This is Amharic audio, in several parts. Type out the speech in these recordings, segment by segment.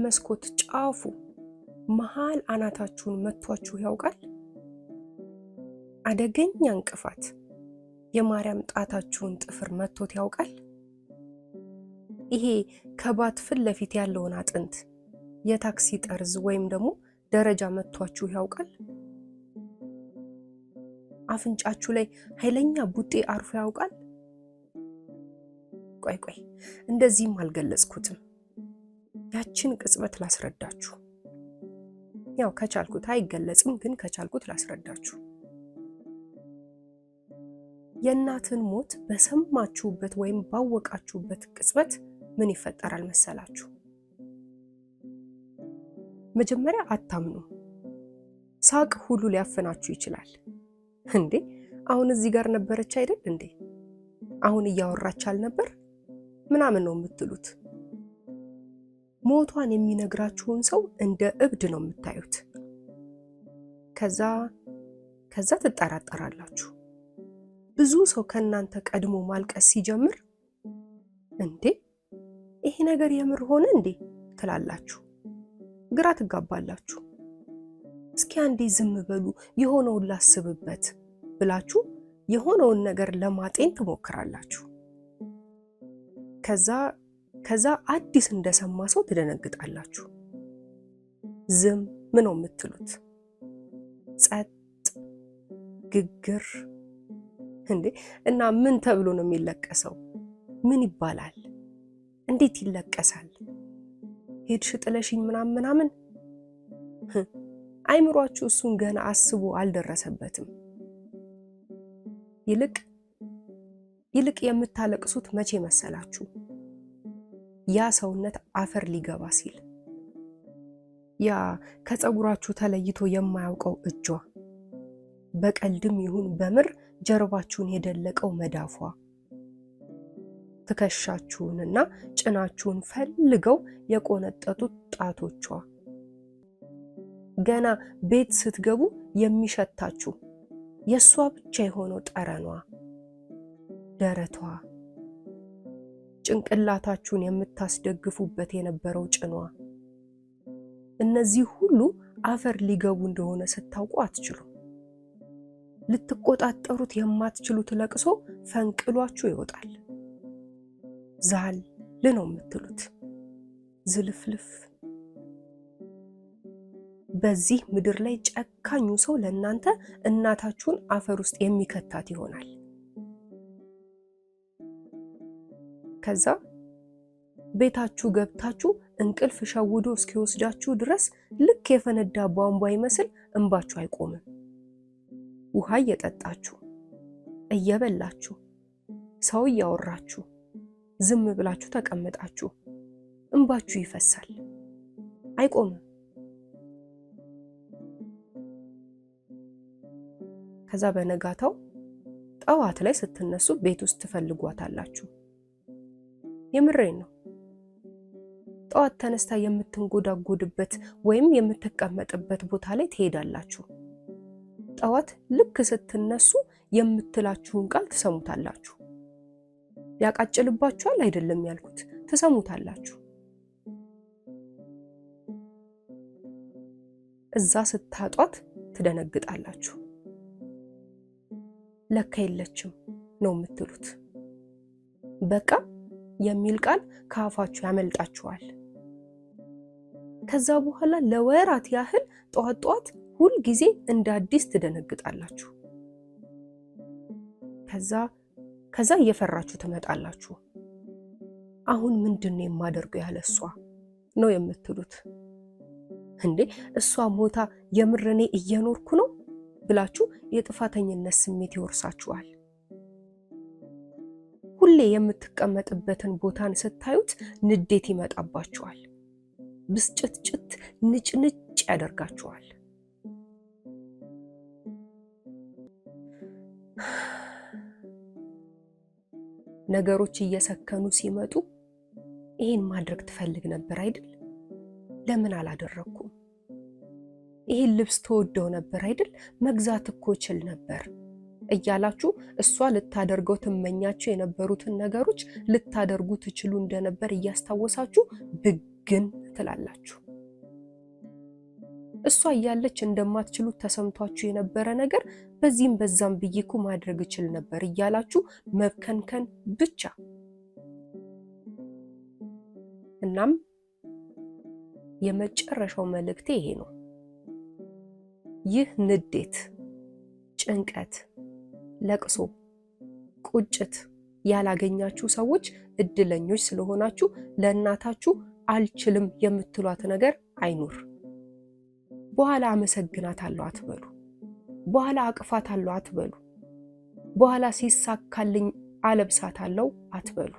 በመስኮት ጫፉ መሃል አናታችሁን መቷችሁ ያውቃል? አደገኛ እንቅፋት የማርያም ጣታችሁን ጥፍር መቶት ያውቃል? ይሄ ከባት ፊት ለፊት ያለውን አጥንት የታክሲ ጠርዝ ወይም ደግሞ ደረጃ መቷችሁ ያውቃል? አፍንጫችሁ ላይ ኃይለኛ ቡጤ አርፎ ያውቃል? ቆይ ቆይ፣ እንደዚህም አልገለጽኩትም። ያችን ቅጽበት ላስረዳችሁ። ያው ከቻልኩት አይገለጽም፣ ግን ከቻልኩት ላስረዳችሁ። የእናትን ሞት በሰማችሁበት ወይም ባወቃችሁበት ቅጽበት ምን ይፈጠራል መሰላችሁ? መጀመሪያ አታምኑ። ሳቅ ሁሉ ሊያፍናችሁ ይችላል። እንዴ አሁን እዚህ ጋር ነበረች አይደል እንዴ? አሁን እያወራች አልነበር ምናምን ነው የምትሉት። ሞቷን የሚነግራችሁን ሰው እንደ እብድ ነው የምታዩት። ከዛ ከዛ ትጠራጠራላችሁ። ብዙ ሰው ከእናንተ ቀድሞ ማልቀስ ሲጀምር እንዴ ይሄ ነገር የምር ሆነ እንዴ ትላላችሁ። ግራ ትጋባላችሁ። እስኪ አንዴ ዝም በሉ የሆነውን ላስብበት ብላችሁ የሆነውን ነገር ለማጤን ትሞክራላችሁ። ከዛ ከዛ አዲስ እንደሰማ ሰው ትደነግጣላችሁ። ዝም ነው የምትሉት። ጸጥ ግግር። እንዴ እና ምን ተብሎ ነው የሚለቀሰው? ምን ይባላል? እንዴት ይለቀሳል? ሄድሽ ጥለሽኝ ምናምን ምናምን። አይምሯችሁ እሱን ገና አስቦ አልደረሰበትም። ይልቅ ይልቅ የምታለቅሱት መቼ መሰላችሁ? ያ ሰውነት አፈር ሊገባ ሲል፣ ያ ከፀጉራችሁ ተለይቶ የማያውቀው እጇ፣ በቀልድም ይሁን በምር ጀርባችሁን የደለቀው መዳፏ፣ ትከሻችሁንና ጭናችሁን ፈልገው የቆነጠጡት ጣቶቿ፣ ገና ቤት ስትገቡ የሚሸታችሁ የእሷ ብቻ የሆነው ጠረኗ፣ ደረቷ፣ ጭንቅላታችሁን የምታስደግፉበት የነበረው ጭኗ፣ እነዚህ ሁሉ አፈር ሊገቡ እንደሆነ ስታውቁ አትችሉም። ልትቆጣጠሩት የማትችሉት ለቅሶ ፈንቅሏችሁ ይወጣል። ዛል ነው የምትሉት፣ ዝልፍልፍ። በዚህ ምድር ላይ ጨካኙ ሰው ለእናንተ እናታችሁን አፈር ውስጥ የሚከታት ይሆናል። ከዛ ቤታችሁ ገብታችሁ እንቅልፍ ሸውዶ እስኪወስዳችሁ ድረስ ልክ የፈነዳ ቧንቧ ይመስል እንባችሁ አይቆምም። ውሃ እየጠጣችሁ እየበላችሁ ሰው እያወራችሁ ዝም ብላችሁ ተቀምጣችሁ እንባችሁ ይፈሳል፣ አይቆምም። ከዛ በነጋታው ጠዋት ላይ ስትነሱ ቤት ውስጥ ትፈልጓታላችሁ። የምሬን ነው። ጠዋት ተነስታ የምትንጎዳጎድበት ወይም የምትቀመጥበት ቦታ ላይ ትሄዳላችሁ። ጠዋት ልክ ስትነሱ የምትላችሁን ቃል ትሰሙታላችሁ። ያቃጭልባችኋል አይደለም ያልኩት፣ ትሰሙታላችሁ። እዛ ስታጧት ትደነግጣላችሁ። ለካ የለችም ነው የምትሉት። በቃ የሚል ቃል ከአፋችሁ ያመልጣችኋል። ከዛ በኋላ ለወራት ያህል ጠዋት ጠዋት ሁል ጊዜ እንደ አዲስ ትደነግጣላችሁ። ከዛ ከዛ እየፈራችሁ ትመጣላችሁ። አሁን ምንድን ነው የማደርገው ያለ እሷ ነው የምትሉት። እንዴ እሷ ሞታ የምር እኔ እየኖርኩ ነው ብላችሁ የጥፋተኝነት ስሜት ይወርሳችኋል። ሁሌ የምትቀመጥበትን ቦታን ስታዩት ንዴት ይመጣባችኋል። ብስጭትጭት ንጭንጭ ያደርጋችኋል። ነገሮች እየሰከኑ ሲመጡ ይሄን ማድረግ ትፈልግ ነበር አይደል? ለምን አላደረግኩም? ይሄን ልብስ ተወደው ነበር አይደል? መግዛት እኮ እችል ነበር እያላችሁ እሷ ልታደርገው ትመኛቸው የነበሩትን ነገሮች ልታደርጉ ትችሉ እንደነበር እያስታወሳችሁ ብግን ትላላችሁ። እሷ እያለች እንደማትችሉት ተሰምቷችሁ የነበረ ነገር በዚህም በዛም ብዬ እኮ ማድረግ እችል ነበር እያላችሁ መብከንከን ብቻ። እናም የመጨረሻው መልእክቴ ይሄ ነው። ይህ ንዴት፣ ጭንቀት፣ ለቅሶ፣ ቁጭት ያላገኛችሁ ሰዎች እድለኞች ስለሆናችሁ ለእናታችሁ አልችልም የምትሏት ነገር አይኑር። በኋላ አመሰግናታለሁ አትበሉ። በኋላ አቅፋታለሁ አትበሉ። በኋላ ሲሳካልኝ አለብሳታለሁ አትበሉ።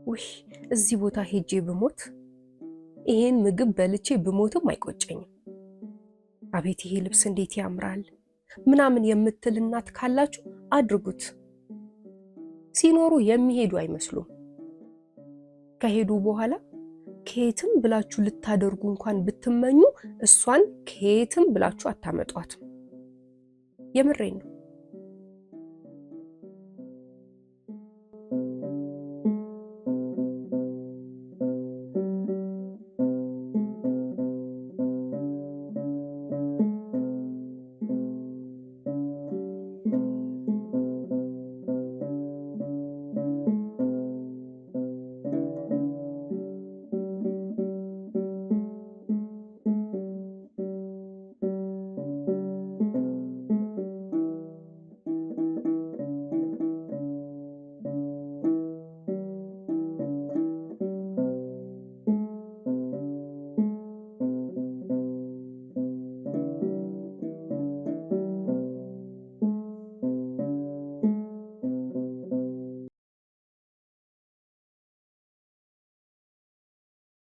ውይ እዚህ ቦታ ሄጄ ብሞት፣ ይሄን ምግብ በልቼ ብሞትም አይቆጨኝም፣ አቤት ይሄ ልብስ እንዴት ያምራል ምናምን የምትል እናት ካላችሁ አድርጉት። ሲኖሩ የሚሄዱ አይመስሉም። ከሄዱ በኋላ ከየትም ብላችሁ ልታደርጉ እንኳን ብትመኙ እሷን ከየትም ብላችሁ አታመጧትም። የምሬን ነው።